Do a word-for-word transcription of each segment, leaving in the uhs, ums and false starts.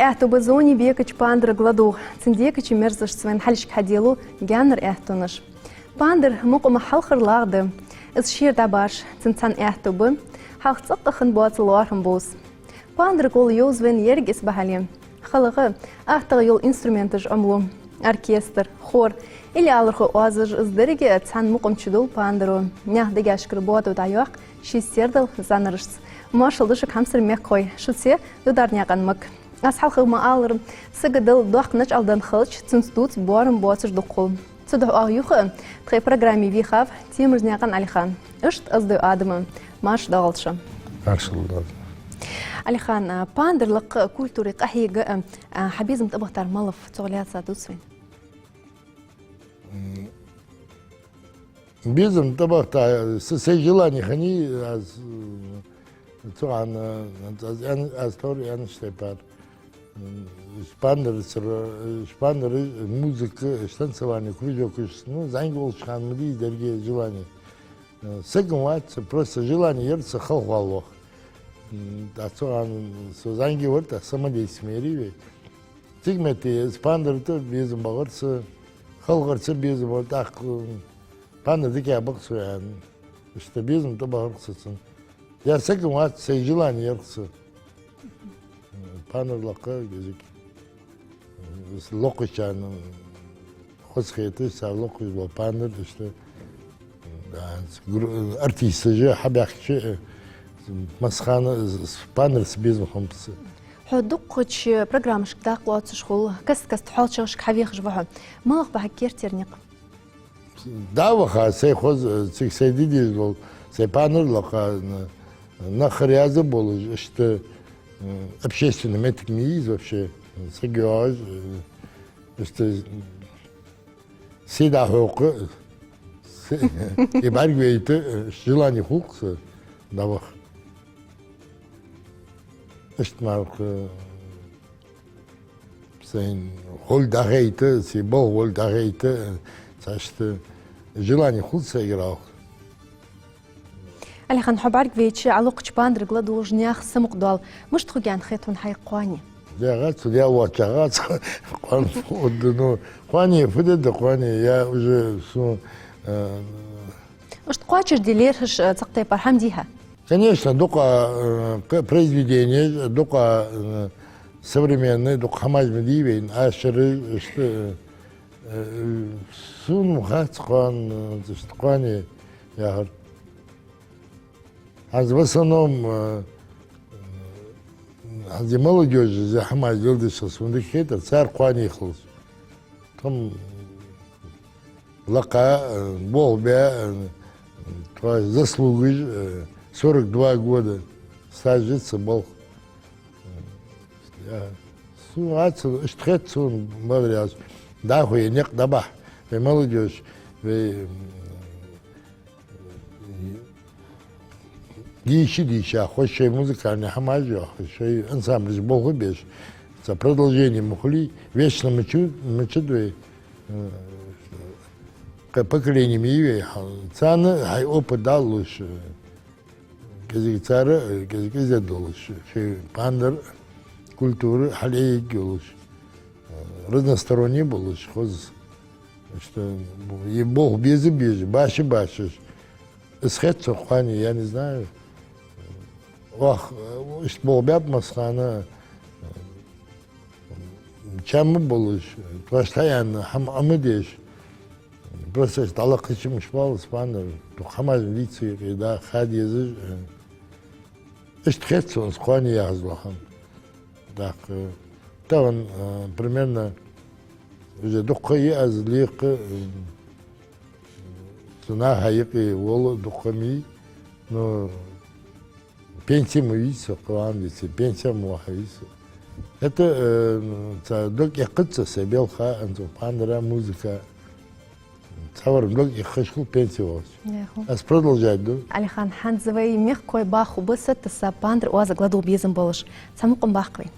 Аьттув ба зоне бекача пандарга ладувгӀа. Цун декача мерзашца вайна хьалхашка хьаделлу гаьнара аьттонаш. Пандар мукъама хьалхара лагӀа да. Из шера дӀабаш, цун цхьана аьттув ба. Хьалха цӀаккха хинна боаца лоархӀам бувза. Пандарга гӀолла йовза вайна еррига из бахьале. ХалагӀа, аттагӀа йола инструменташ Ӏомалу: оркестр, хор, или алархо оазаш, из деррига цхьан мукъам чу дул пандаро. Наьха дегашкара боадо дӀайоаккх ший сердал зӀанарашца. Моаршал да шуга, хьамсара мехкахой, шуца Дударнаькъан Мак. Аз хьалха ма аллара, сага дала доккха начӀал денна хилча, цунца дувца боарам боацаш дукха хул. Цудухьа оаха юха а тхай программе вийхав Темирзнаькъан Ӏалихан. Иштта аз дой Адама. Марша догӀалда шо. Маршал да. Ӏалихан, а, пандар лакха культура къахьега а, а, хьа безам тӀабахийтар малав, цох лаьца дувца вайна. М, безам тӀабахийта, са, сай желани хиннай, аз, м, цу хана, аз, аз, аз товр аьннача тайпара. М, шпандерцара, шпандер, музыка, танцевальный кружок, ну, зӀамига волча хана ма дий из деррига желани. Э, сагам вац, просто желани яр са халхавала ваха. М, тӀаккха цу хана со зӀамига вар, тӀаккха са ма дийца мери вай. Цига метте из пандар тӀа безам багӀар са, халхарца безам бар, тӀаккха, м, пандар дика бакъ со ян. Иштта безам тӀабахар са цун. Я сагам вац, сай желани яр са. Пандар лакха гезик. Локхачарна хоза хеташ, цар локхаш бола пандар, иштта, да, гру-, артисташ хьабаьхкача, массахана пандарца безам хиннаб са. Хьо дуккхача программашка дакъа лоацаш хул, каст-каста хьоалчагӀашка хьавехаш ва хьо. МалагӀа ба хьа кертера никъ? ДӀа а ваха, сай хоза, цига сай ди дезаш дола, сай пандар лакха, н-, нах раьза болаш, иштта, м, общественный моттиг ма йий из вообще, саг йоагӀаш, э, иштта, сий дӀахьокха, се-, и бӀаргавайта, э, желани хул-кх са дӀаваха. Иштта мара-кх, э, Сайна хӀама дӀахайта, сай болх-балх дӀахайта, цхьа иштта желани хул сагӀа раха. Ӏалихан, хьо бӀаргавайча, Ӏалокхача пандарга ладувгӀаш наьха самукъадоал. Мишта хургьян хет хьона хьай кхоане? ДегӀаца, дегӀ воацача хана кхоане фу да, ну, кхоане фу да, да кхоане, я уже су, э, Иштта кхоачашде лерхӀаш, э, цхьаккха тайпара хӀама дий хьа? Конечно, дукха, э, к-, произведенеш, дукха, э, современный, дукха хӀамаш ма дий вайна, ашараш, иштта, э, э, сона хац кхоане, э, иштта кхоане яхар. ХӀанз в основном, э, э, хӀанз молодёжь из хӀамаш леладеш сона дика хетар, цар кхоане хилча. Тхо-м лакха, э, болх баь, э, тхоай заслугаш, э, сорок два года стаж я цар болх. Э, я, сона хац, иштта хет сона, бадаряс. ДӀахо е никъ дӀабахьа, вай молодёжь, вай, м, дийша, дийша, хоза шоай музыкальни хӀамаш йоаккхаш, шоай ансамблаш болх беш, цхьа продолжени ма хулий, вечно ма чу-, ма чудой, э, кхы поколени ма йий вай, хьа-, царна хьай опыт дӀалуш, э, кӀезига цар, э, кӀезига эздел долаш, шоай пандар, культура хьалъяйга йолаш, э, разносторонний болаш, хоза, иштта, е болх беза безаш, баша башаш, Из хет сона кхоане, я не знаю. Оаха, э, иштта болх баьб массахана, э, чам ма болаш, тхоашта хьаяьнна хӀама Ӏомадеш. Просто иштта дӀалакхача мишта бала спаннар, дукха хӀамаш дийца юкъе, да, ха дезаш, э. Иштта хет сона из кхоане яхаш дола хӀама. ТӀаккха, э, тахан, э, примерно, уже дукха ха я аз лекха, э, Цу наха юкъе вола дукха ма йий, но пенсия ма вий со, кхоане дийца, пенсия ма вахьа вий со. ХӀаьта, э, цхьа дог эккхац са, сай белха, анцу пандара, музыка. Цхьавар дог эккхаш хул пенсия вахача. Яху. Аз продолжать ду. Ӏалихан, хӀанз вай мехкахой баху ба сатта са пандар оазага ладувгӀа безам болаш. Цхьа мукъам баккха вай.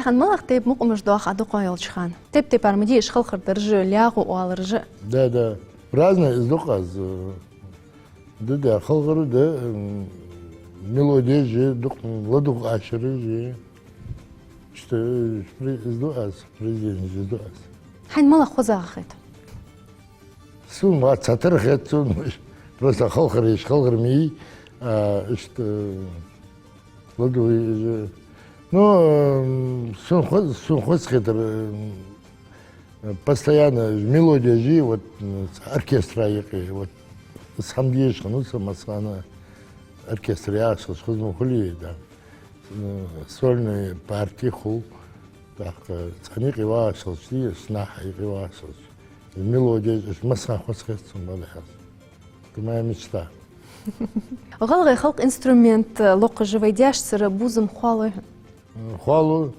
Хьан малагӀа тайпа мукъамаш доагӀа дукха йолча хана? Тайп-тайпара ма дий уж халхар дараш, лаьгӀа оалараш. Да, да. Разный из дукха аз, э, да, да, халхар да, м, мелодеш а, дукха ладувгӀа ашараш а. Иштта, э, при-, из ду аз, произведенеш из ду аз. Хьайна малагӀа хозагӀа хет? Сона ва цхьатарра хет сона, просто халхар еш, халхар ма йий, а, иштта, ладувгӀа из. Ну, м, сона хо-, сона хоза хетар, м, постоянно мелодеш а, вот, м, оркестра юкъе, вот, из хӀама дезаш хиннав со массахана оркестр яхаш хилча, хоза ма хулий, да. М, сольный парти хул, тӀаккха цхьан юкъе вагӀаш хилча, дий, аш наха юкъе вагӀаш хилча. Мелодеш, аш массахана хоза хет сона, бале хьаз. Это моя мечта. ГӀалгӀай халкъа инструмент локхаш вай даьшцара бувзам хоалой хьона? М, хоалу.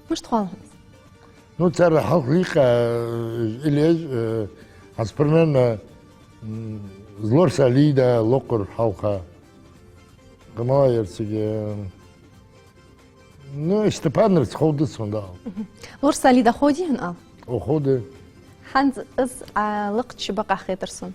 Мишта хоалу хьона? Ну, цар хьалха лийкха, э, илеш, э, хӀанз примерно, м, Лорса Лида локхар хьалха. Гамалаерцига, э, ну, иштта панарца ховргда сона, да. Мгм. Лорса Лида ховргдий хьона, ал? О, ховргда. ХӀанз из, а, лакхача бакъахьа хетар сона.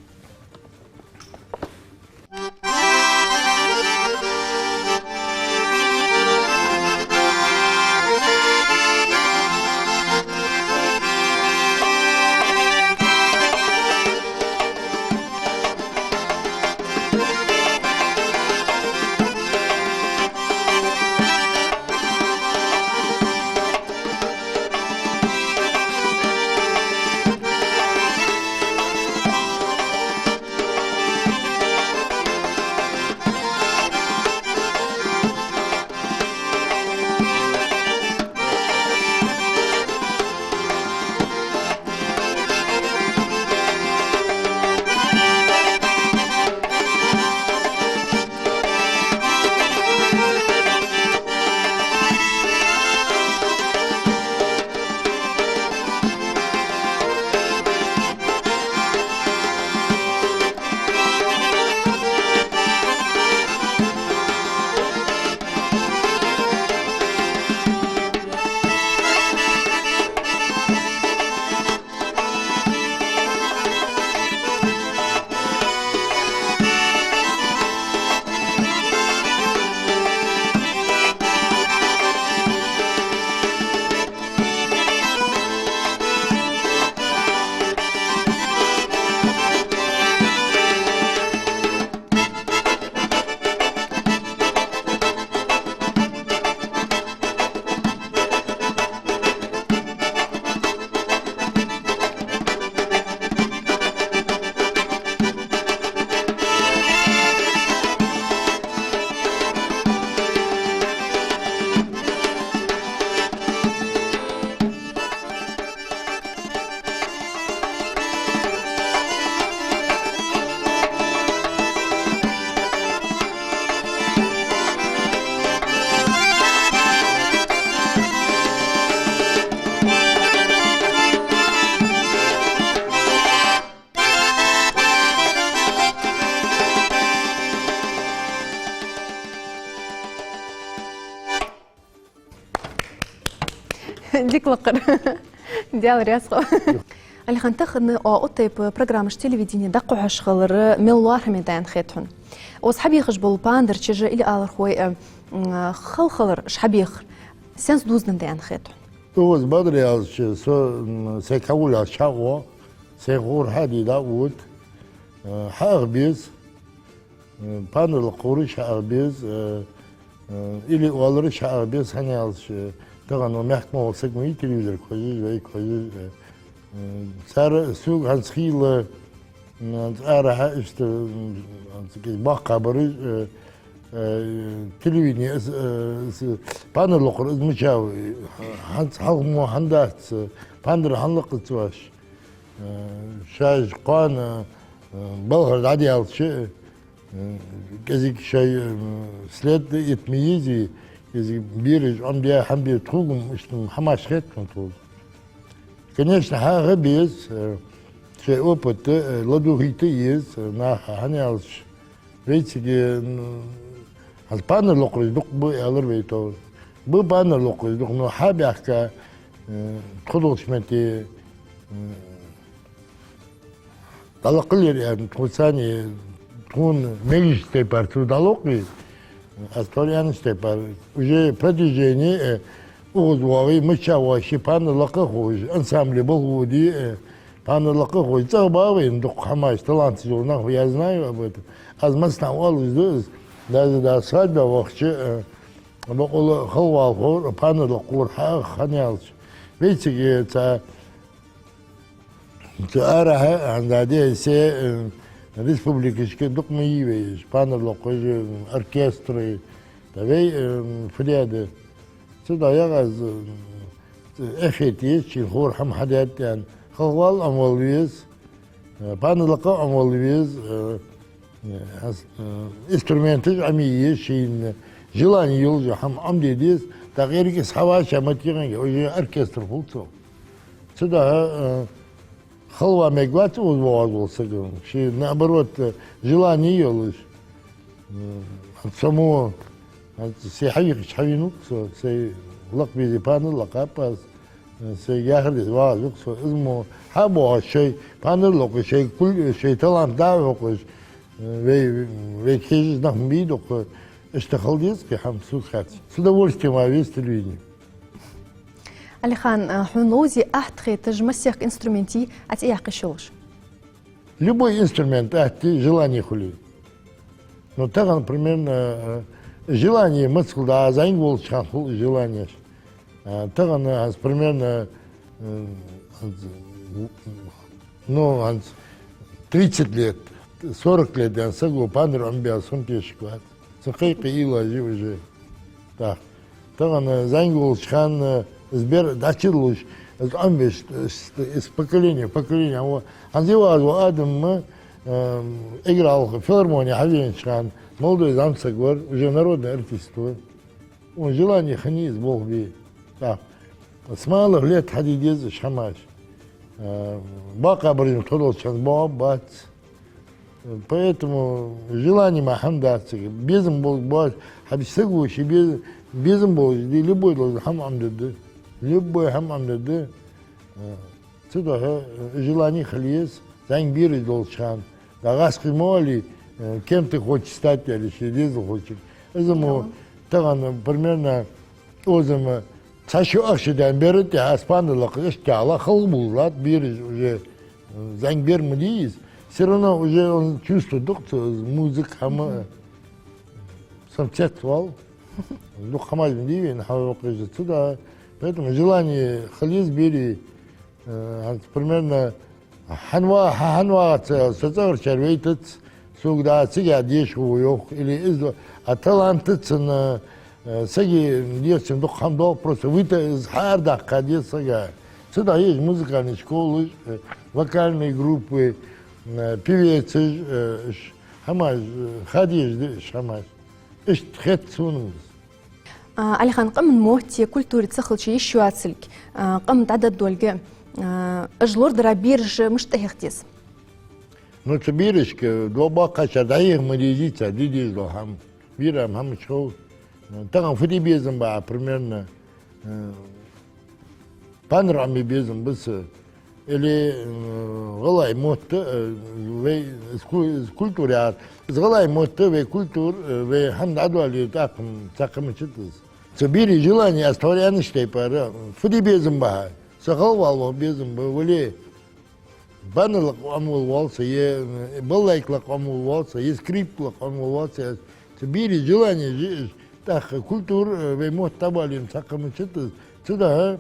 Дика лакхар. Даьла раьза хилва. Алихан, тахан оаха тайпа программаш телевидене дӀакхухьаш хилар мел лоархӀаме да аьнна хет хьона. Укхаза хьабехаш бола пандар чура или алархой, э, м, халхалараш хьабехар сенца дувзаденна да аьнна хет хьона? Укхаза бадар яьлча, со, м, сай кхаьвул яьлча хьагӀо, сай хӀора хьади дӀаода, э, хьагӀ беза. Э, панар лакхараш хьагӀ беза, э, э, или оалараш хьагӀ беза, хӀана аьлча, э, тахан ва мехка ма вола саг ма вий телевизорга хьожаш, вайга хьожаш, э, э, цар сога хӀанз хийла, м, цар хьа иштта, м, хӀанз кӀезига боккхагӀбараш, э, э, телевидене, э, э, с-, панар лакхар из мичав, э, хӀанз хьалха мо хӀана дац, э, панар хӀана лакхац оаш? Э, шоаш кхоана, э, балхара дӀадаьлча, э, кӀезига шоай, э, след итт ма йий из, кӀезига бераш Ӏомадаь хӀама бе тхога-м, иштта-м хӀамаш хет хьона тхога. Конечно, хьагӀ беза, э, шоай опыт, э, ладувгӀийта еза, э, наха, хӀана аьлча вайцига, м, хӀанз панар лакхараш дукха ба аьлар вай товр. Ба панар локхаш дукха, но хьабаьхка, э, тхо долча метте, э, дӀалакхалера аьнна, тхоца цхьана, тхона мегаш тайпара цо дӀалокхий, аз тхона аьннача тайпара, уже продвижение, э, укхаза воагӀий, мичча воагӀий, ший панар лакха а ховш, ансамбле болхло дий, э, панар лакха а ховш, цӀагӀа багӀа вайна дукха хӀамаш, таланташ йола нах, я знаю об этом. Аз массанахьа оалаш да из, даже да свадьба вахача, э, бокъонца халхавала ховра, панар лакхавора хьа-, хӀана аьлча. Вай цига цхьа Цу арахьа, хӀанз а де, се, э, республикашка дукха ма йий вай, панар локхаш, э, оркестры, да вай, э, фу де да. Цудухьа аз, э, эхь хеташ, шийна ховра хӀама хьадоаладе аьнна. Халхавала Ӏомавала веза, э, панар лакха Ӏомавала веза, э, э, хӀанз, э, инструменташ Ӏомае еза, шийна желание йолаш хӀама Ӏомаде деза, тӀаккха еррига из хьавача моттиге уже оркестр хул цох. Цудухьа, э, халхавала мегаш вац укхаза воагӀаш вола саг. Ший, наоборот, э, желание йолаш. М, само, э, се хьавийхача хьавенав-кх со, се лакха безе панар лакхаб аз, э, се яхар деза вагӀаш ва-кх со. Из мо хьабоагӀаш шоай панар локхаш, шоай куль-, шоай талант дӀа а хьокхаш, э, вай, вайга хьежаш нах ма бий дукха, иштта хила деза-кх хӀама, сога хаьттача. С удовольствием веза телевидене. Алихан, а, хьона ловзий атта хеташ массехк инструментий Ӏа цӀи яьккха йиш йолаш? Любой инструмент атта, желание хуле. Ну, тахан, примерно, э, желание моцал да, зӀамига волча хана хул желание. А, тахан, э, аз, примерно, э, ну, аз тридцать лет, сорок лет, я саго панар Ӏомабаь сона тешаш вац. Цун кхайкхе уйла йий уже. Так. Тахан, э, зӀамига волча хана, э, из бер дӀачулуш, из Ӏомабеш, э, из поколение, поколение. Хьанз из вагӀаш вола адам, э, эггара хьалха филармоне хьавенача хана, молодой зӀамсаг вар, уже народный артист вар. Цун желание хиннай из болх бе. Так. С малых лет хьаде деза уж хӀамаш. Э, боккхагӀбараш тхо долча хана боагӀа бац. Поэтому желание мара хӀама дац цига. Безам бол-, бо-, хьа саго ший без-, безам болаш де, любой долаш хӀама Ӏомаде деза. Любой хӀама Ӏомаде деза. Э, цудухьа, э, желание хила еза, зӀамига бераш долча хана. Да гӀазкхий мо аьле, э, кем ты хочешь стать, аьле, ший дезалхочунга. Из мо тахан, примерно, озама цхьа шу ахча даьнна бер тӀехьа аз панар лакхаш, иштта тӀехьа халхабувлаш латт бераш уже, э, зӀамига бер ма дий из. Всё равно уже он чувствовать ду-кх цо, из музыка, хӀама, самоцветвал. Дукха хӀамаш ма дий вайна хьабоаккхаш цу да. Поэтому желание хила еза берий, э, хӀанз примерно хьан ва-, хьа-, хьан вагӀац, со цӀагӀарчар вайтац, сога да цига деша хӀама йоах, или из, а талант цун, э, сага деза цун дукха хӀама доагӀа, просто вайта из хьаардаккха деза сага. Цудухьа еза музыкальный школаш, э, вокальные группы, э, певецаш, э, ш-, хӀамаш, э, хьадеш да уж хӀамаш. Иштта хет сона из. А, Алихан, къаман мотт е культура ца хилча йиш йоацилга, а, къам дӀадоладолга, а, уж лорадара бераш мишта тӀахьеха деза? Ну, цу берашка, дӀабоаккхачар дӀахьеха ма дезий цар де дезаш дола хӀама. Берам хӀама чхов. Тахан фу де безам ба, примерно, э, панар Ӏомабе безам ба са. Или, э, гӀалгӀай мотт, э, вай, из ку-, из культура яр. Из гӀалгӀай мотт, вай культура, э, вай хӀама дӀадоале, тӀаккха цхьаккха ма чу тӀаз. Цу берий желание аз тхьовра аьннача тайпара, фу де безам ба хьа? Са халхавала ваха безам ба, вале. Панар лакха Ӏомавала воал со, е, э, балалайка лакха Ӏомавала воал со, е скрипка лакха Ӏомавала воал со. Цу берий желание жи-, тӀаккха культура, э, вай мотт дӀабоале, цхьаккха ма чу тӀаз. Цудухьа,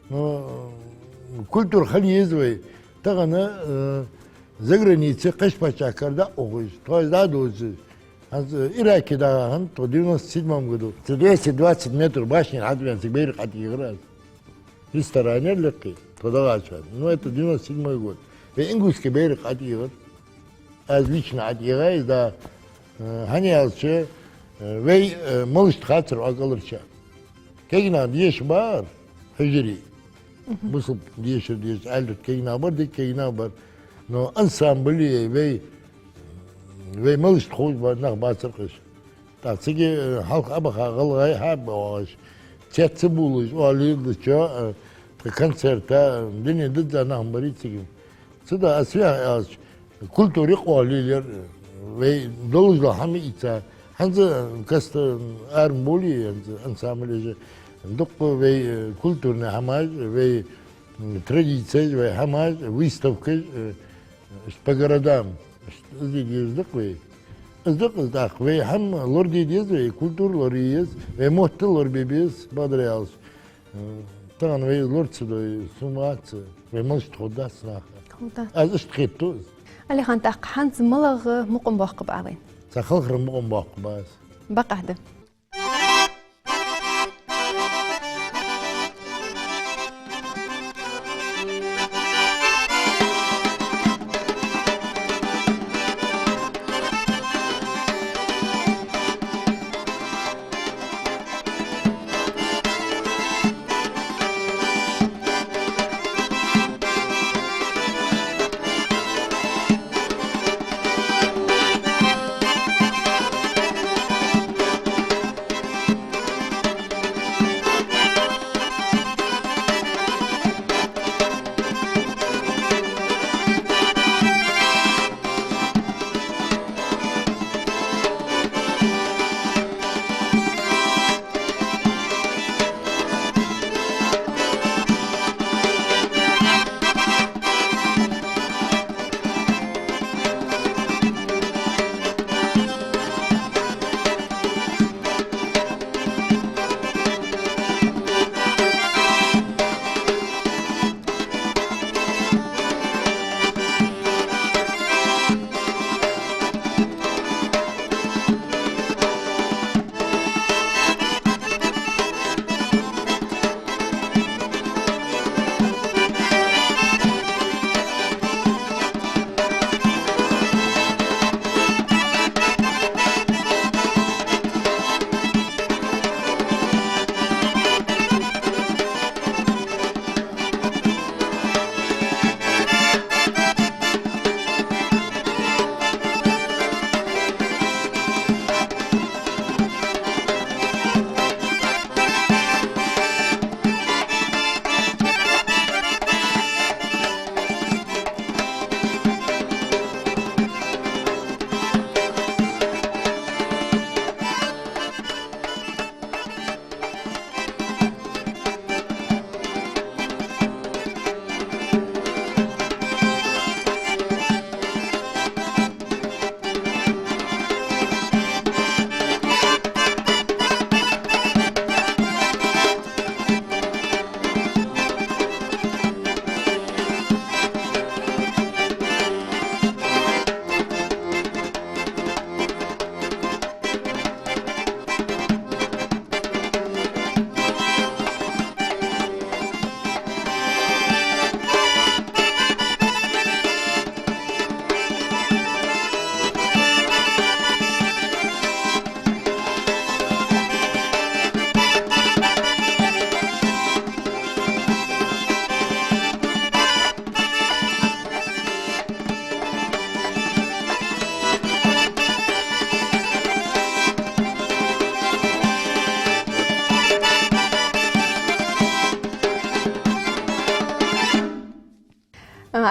ну, культура хила еза вай. Тахан, э, загранице кхыча паччахьалкхера дӀа а ухаш, тхоца дӀа а дувцаш. ХӀанз, э, Ираке дӀагӀа хиннад тхо девяносто седьмом году. Цу двести двадцать метр башни хьатӀавена цига байракх ӀотӀаийгӀар аз. Ресторанера лекхе, тхо дӀагӀача хана. Ну, это девяносто седьмой год. Вай Ингушке байракх ӀотӀаийгӀар. Аз лично ӀотӀаийгӀай из, да. Э, хӀана аьлча, э, вай, э, малашта хацар укх кӀалхарча. Кагий нах деша баьр, хьажарий. Бусалба дешар деша, аьлча кагий нах бар, дика кагий нах бар. Но ансамбль вай, вай малашта ховш ба-, нах бацар-кх уж. ТӀаккха цига, э, хьалха а баха гӀалгӀай хьа а баьхаш, цец а буллаш, оалийла дича, э, тха концерта, э, дина дизза нах ма барий цига. Цудухьа аз яхар аьлча, культура къоалийлар, вай долаш дола хӀама ийца. ХӀанз каста ара ма болий, хӀанз ансамблаш дукха вай, э, культурни хӀамаш, вай, м, традицеш, вай хӀамаш, выставкаш, э, по городам. Из деза да-кх вай. Из да-кх из, тӀаккха вай хӀама лораде деза, вай культура лорае еза, вай мотт лорабе беза, бакъдар аьлча. Тахан вай лора ца дой, сона вац, вай малаш тхо дац наха. Худа. Аз иштта хету. Алихан, тӀаккха хӀанз малагӀа мукъам боаккхаргба Ӏа вайна? Цхьа халхара мукъам боаккхаргба аз. Бакъахьа да.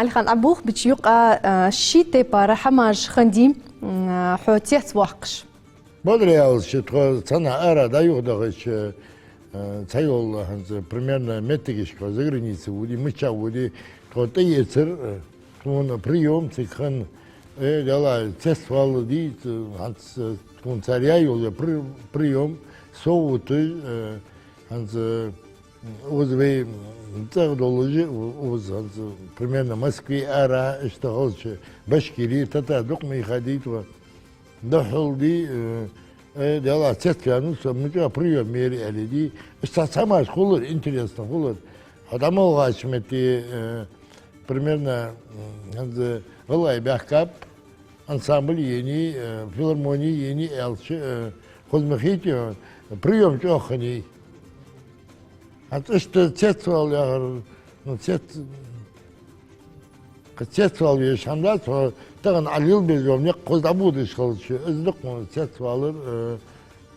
Алихан, Ӏа бохабича юкъа, а, ший тайпара хӀамаш хиннадий, м, а, хьо цецвоаккхаш? Бакъдар аьлча, тхо цхьаннахьа ара дӀа-юха дахача, э, цхьайола хӀанз примерно моттигашка тхо заграница водий, мичча водий, тхо тӀаэцар, э, тхона приём цига хинна, э, Даьла, цецвала дий, ц-, хӀанз, э, тхона цар яь йола при-, приём, совгӀаташ, э, хӀанз, э, укхаза вай, м, цӀагӀа долаш, у-, укхаза хӀанз примерно Москве ара, иштта хилча, Башкире, тата дукха ма яхадий тхо. Духхьал дий, э, э, Даьла, цецваьннав со, мича приём яр аьле дий. Иштта цхьа хӀамаш хулар, интересно хулар. Хьо дӀа мел гӀача метте, э, примерно, м, хӀанз гӀалгӀай баьхкаб, ансамбль еннай, э, филармони еннай аьлча, э, укхаза ма хетий, приём чӀоагӀа хиннай. ХӀанз иштта цецвала яхар, ну, цец-, кхы цецвала везаш хӀама дац, хьо тахан Ӏа лелабеш йола никъ укхаза дӀабодаш хилча, из да-кх цецвалар, э,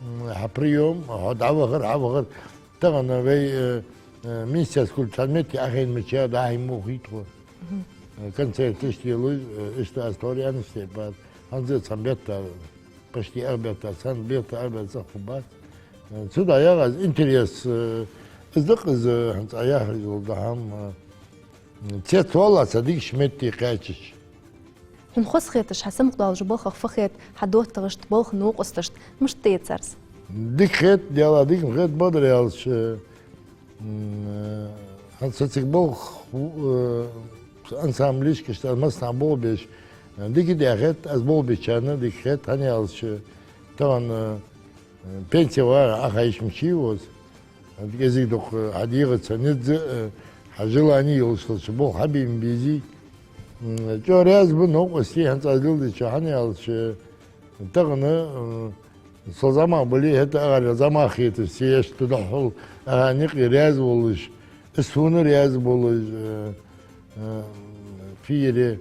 М, хьа приём, хьо дӀавахар, хьавахар. Тахан вай, э, э, министерскул цхьан метте Ӏохайна мича, дӀахьийна мо хий тхо. Э, концерт иштта делуш, э, иштта аз тхьовра аьнна степа. ХӀанз цхьан бетта, почти ах бетта, цхьан бетта, ах бетта цӀагӀа хургбац. Э, цу дӀаяхьа аз интерес, э, из да-кх из, хӀанз Ӏа яхар йола да хӀама, э, цецвала цхьа дикача метте кхаьчача. Хьона хоза хеташ, хьа самукъадоалача балхах фу хет хьа доттагӀашта, балха новкъосташта, мишта я царца? Дика хет, Даьла дика хет, бакъдар аьлча, м, э, хӀанз цига балха, э, ансамблашка, иштта массанахьа болх беш, э, дика а хет, аз болх бечарна дика хет, хӀана аьлча, тахан, э, пенсе вагӀа Ӏохайша мичай ва из. КӀезига дукха хьадийгӀа ца низза, э, хьа желани йолаш хилча, болх хьабе ма безий. М, чӀоагӀа раьза ба новкъостий, хӀанз аз леладечох, хӀана аьлча, тахан, э, со зӀамагӀа бале, хӀаьта агӀар зӀамагӀа хеташ, се еш да духьал, агӀа никъ раьза волаш, из сона раьза болаш, э, э, фире,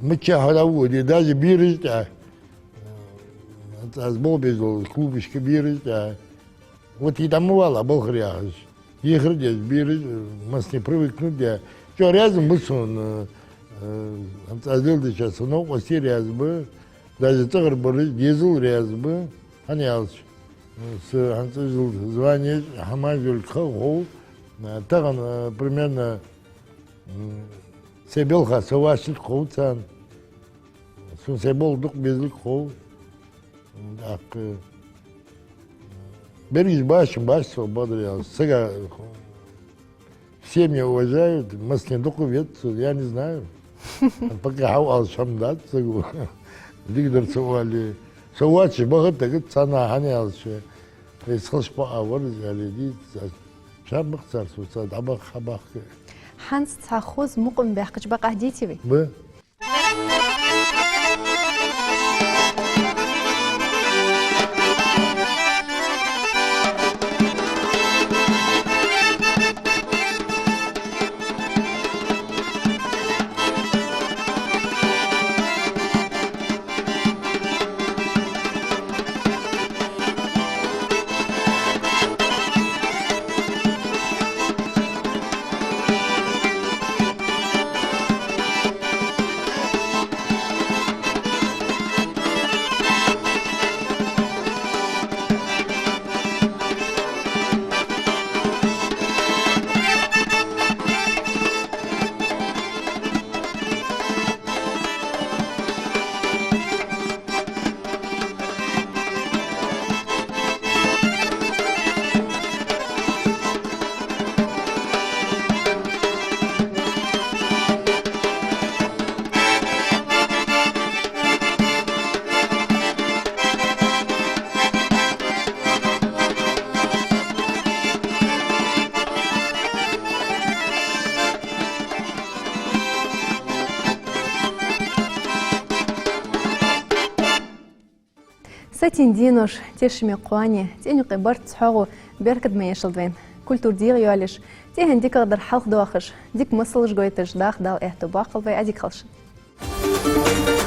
м, мичча хьо дӀаводе, даже бераш тӀа, э, аз болх беш дола клубашка бераш тӀа, вот и там ма вала балхара яхаш. Ехар деш, бераш, э, массане привыкнуть де. ЧӀоагӀа раьза ба сона, э, хӀанз аз леладечох, са новкъостий раьза ба, даже цӀагӀара бараш, дезал раьза ба, хӀана аьлча, э, са хӀанз из йола званеш, хӀамаш йолга ха хов, э, тахан, э, примерно, м, сай балха со вӀашагӀкхетарг хов царна. Сона сай болх дукха безилга хов. ТӀаккха берригаш башха, башха со, бакъдар аьлча. Сага все меня уважают, массане дукха веза со, я не знаю. Пока хьо оалаш хӀама дац саго. Дикадар ца оале. Со воацаш баха тагат царна, хӀана аьлча, вай схалш бакъа вар из аьле дий, ца-, ша бакъ цар, со ца дӀабаккха, хьабаккха. ХӀанз цхьа хоза мукъам баьккхача бакъахьа дитий вай? Ба. Сатийна денош, тешаме кхоане, цӀенюкъе барт, цхьоагӀо, беркат ма эшалда вайна. Культура дегӀайоалаеш, тӀехьен дикагӀдар хьалхадоахаш, дика масалаш гойташ даха Дала аьттув боаккхалба вай, Ӏадика хийла шун.